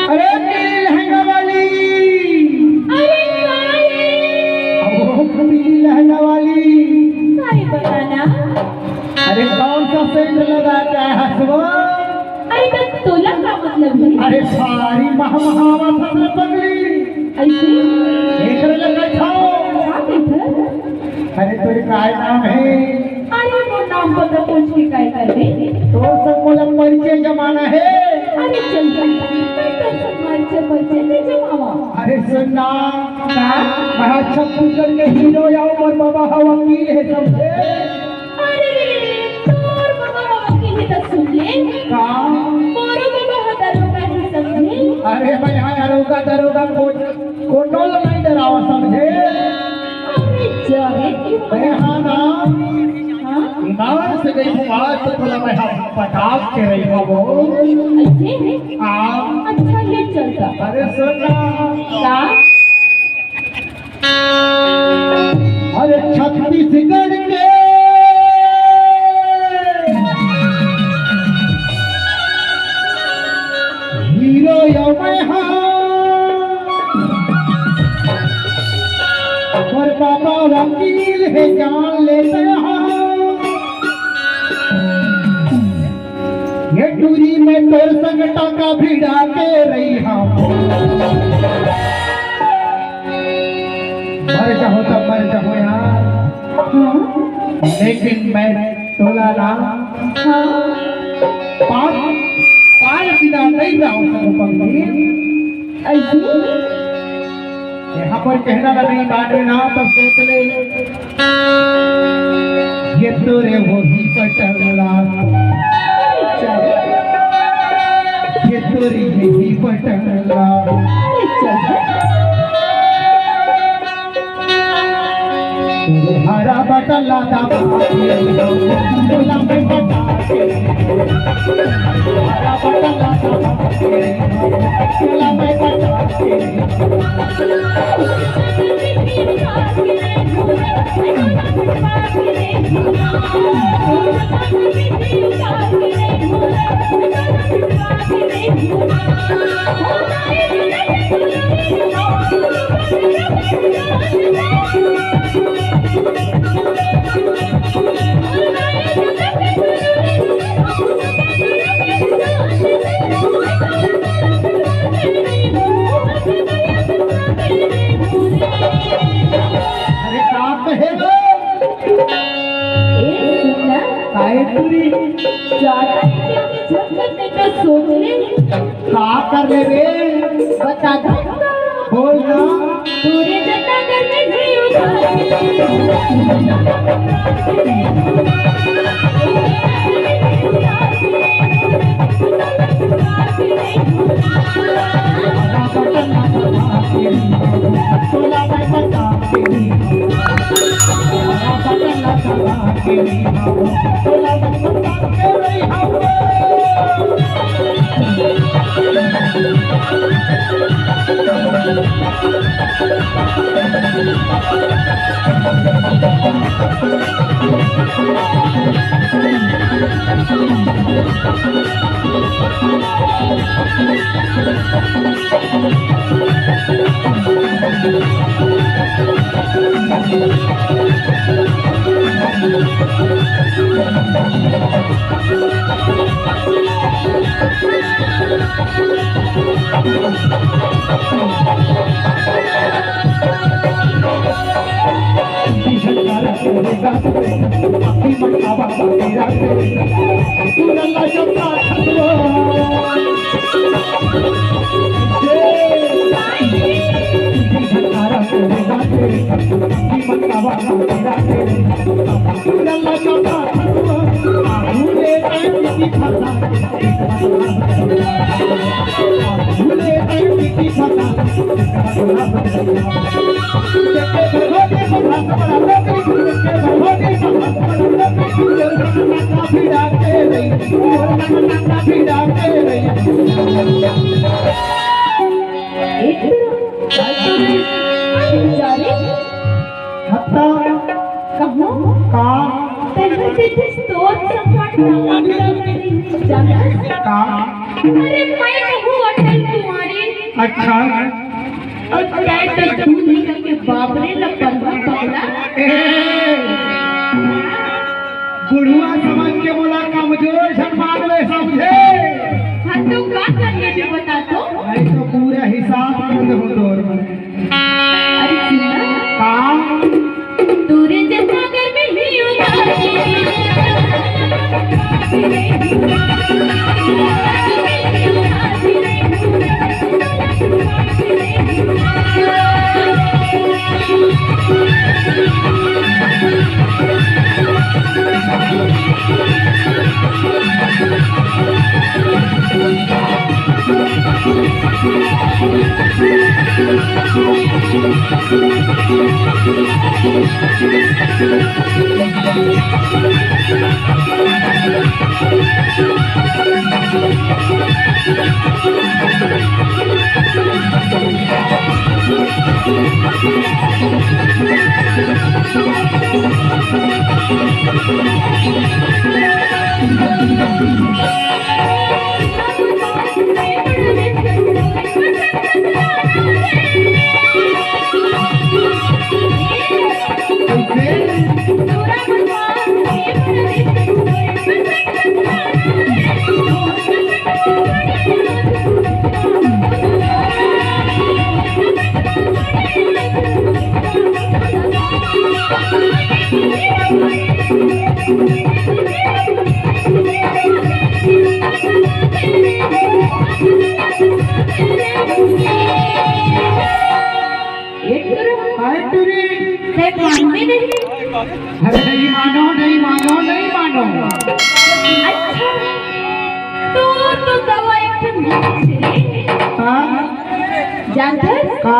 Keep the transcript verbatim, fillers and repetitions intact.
अरे पीली लहंगा वाली। अरे काहे? अरे पीली लहंगा वाली। काहे बताना? अरे कौन सा सेंट लगाता है हसबो? अरे तो तोला का मतलब है? अरे सारी महमहावा फसल पगली। ऐसे? एकरे लगा खाओ। का देखत? अरे तोर काय नाम है? अरे मोर नाम पता पूछ के काय करबे? तोर संग मोला परिचय जमाना है। अरे चल चल, मैं तोर संग परिचय, परिचय नइ जमावा। अरे सुन ना, का? मैं छत्तीसगढ़ के हीरो आऊ, मोर बाबा ह वकील है समझे। अरे तोर बाबा ह वकील है त सुन ले। का? मोरो बाबा ह दरोगा है समझे। अरे मैं यहाँ दरोगा दरोगा को कोनो ल नइ डरावा समझे। अरे जा रे, तू अरे हाँ ना। हाँ? ईमान से कही आज तो तोला मैं हम पटाक के रही हूँ। ऐसे? हाँ। अच्छा ये चलता। अरे सुन ना। का? अरे छत्तीसगढ़ के हीरो या मैं हाँ, पर बाबा वकील है जान लेते हैं। ये टूरी में तोर संग टाका भिड़ा के रही हूँ। मर जाओ तो मर जाओ यार। हाँ। लेकिन मैं तोला ना हाँ। पाँच, पाँच बिना नहीं जाऊँ संग पंक्ति। ऐसे? यहाँ पर कहना का नहीं, बाद में ना तो सोच ले। ये तोरे वही पटंगला, ये तोरे यही पटंगला। हरा बटला दाबा, बोला मैं बता के। हरा बटला दाबा, बोला मैं बता के। अरे का कहे लो? ए, सुन ना। काहे टूरी? ज्यादा इनके झंझट नहीं तो सोच ले। का कर ले रे? बता दो। बोल ना। तोरे जतना कर में भी उधार। एक मिनट। अरे, जा रे। हत्ता। कहूँ? का? तेरे से तो स्टोर संकट ना। का? अरे, मैं कहूँ अटल कुंवारी। अच्छा। अउ तैं तो दूध निकल के बाबरे ल पलवा पकड़ा। ए, बुढ़वा समझ के मोला कमजोर झन मानवे समझे। हाँ, तो का कर लेबे बता तो? नहीं तो पूरा हिसाब कर दे तोर। अरे सुन ना। का? तोरे जैसा अगर मैं ही उदासी एक तरफ हाय टूरी। तैं मानबे नहीं। अरे नहीं मानो, नहीं मानो, नहीं मानो। अच्छा, तो, तो दवा एक ठन लिख दे। हाँ? जानथस? का?